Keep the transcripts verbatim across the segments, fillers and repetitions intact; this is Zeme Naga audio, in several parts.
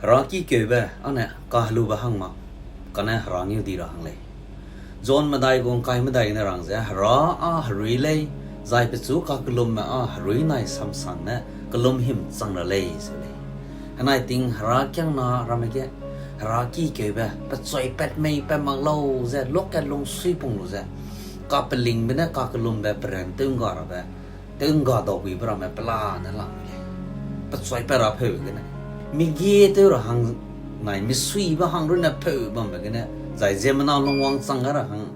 Hera ki keube âne kahelube hang mak, kane Hera ngeu di ra hang lei. John medai gu ’ngkai medai gene rang ze, Hera â herui lei, zai pechu kakellumme â herui nai samsangne kellum himchang ra lei, seu lei. Henai ting Hera kiangna ramme ge, Hera ki keube, pechoipat mei pat mak lau ze, lokat lungsui pung lu ze, kapelingbe ne kakellumbe peran tew ’ngga rabe, tew ’ngga daubuibe ramme pelane lang lei. Pechoipat ra pheu gene, migie tew ra hang nai misuibe hang runne pheu bambe gene, zai ziemmena lungwang chang gai ra hang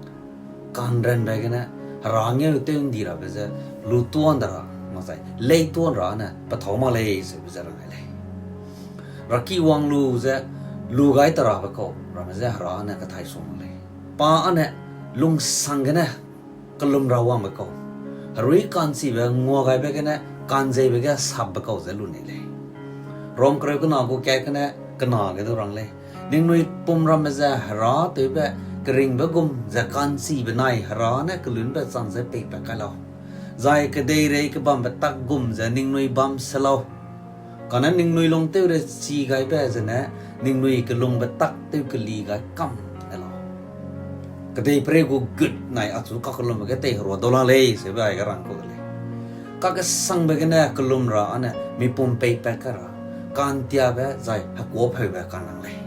ka'nranbe gene, Hera ngeu tew ’ndi rabe ze, lu tuan de ra, makzai lei tuan ra ne pethâu mak lei, seube ze rang gai lei. Hera ki wang lu ze, lu gai ta rabe kau ramme je Hera ne kathai sua mak lei. Pa âne lungsang gene kellum ra wangbe kau, herui ka'nchibe nguagaibe gene ka'nzeibe ge sapbe kau ze lu nei lei. Rom kereu kena gu kat gene kena ge du rang lei: Ningnui pum ramme ze Hera tewbe keringbe gum ze ka'nchibe nai Hera ne kelunbe chang ze peipat kai lau. Zai kedeirei kebambe tak gum ze ningnui bam se lau. Kane ningnui lung tew rechi gaibe zene ningnui kelungbe tak tew keli gai kam e lau. Kedeiperei gu gut nai achu kakellumbe ge teiherua dau la lei, seube aige rang kau de lei. Kakesangbe gene kellum ra âne mipum peipat kai ra, ka'ntiabe zai hekuâpheube ka'nlang lei.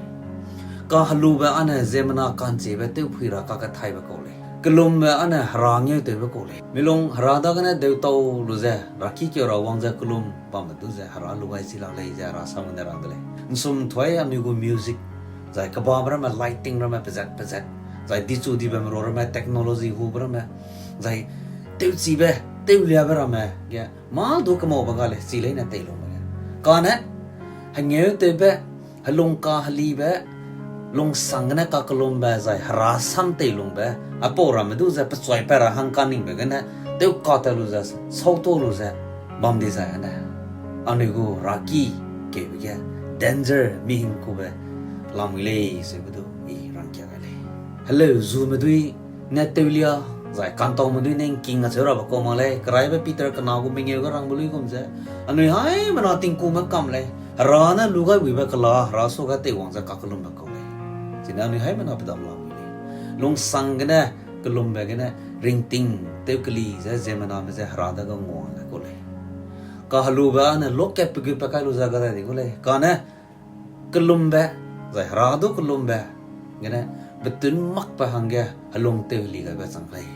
Kahelube âne ziemmena ka'nchibe tewphui ra kakethaibe kau lei. Kellumbe âne Hera ngeu tewbe kau lei. Milung Hera dagene deutau lu ze, Hera ki keu ra wang ze kellum bambe du ze Hera lu gai chi lak lei ze Hera sam gene rang de lei. ’Nsum thuai anui gu music, zai kebabe ramme, lighting ramme pezat pezat, zai dichu dibe merua ramme, technology hube ramme, zai tewchibe, tewliabe ramme ge mâ du kemaube ga lei, chi leine teilungbe ge. Kane hengeu tewbe, helung kahelibe, lungsang gene kakellumbe zai Hera sam teilungbe, aipau ramme du ze pechoipat ra hang kaningbe gene, tewkatat lu ze, sautuâ lu ze bam dizai âne, anui gu Hera ki keube ge danger mihingkube lamui lei, seube du I rangkia gai lei. Heleu zume dui ne tewlia, zai kantaume dui ne ’ngking acheu rabe kau mak lei. Keraibe Peter kena gu mengeu ge rangbe luigum ze, anui haimena tingkume kam lei. Hera ne lu gaibuibe kela, Hera suage teiwang ze kakellumbe kau lei. Chine anui haimena pedam lamui lei. Lungsang gene, kellumbe gene, ringting tew keli ze ziemmename je Hera dage ngua le kau lei. Kahelube âne lokat pe gu pe kai lu ze gadai di kau lei. Kane kellumbe, zai Hera du kellumbe gene, betun makbe hangge helung tew heli gaibe chang lei.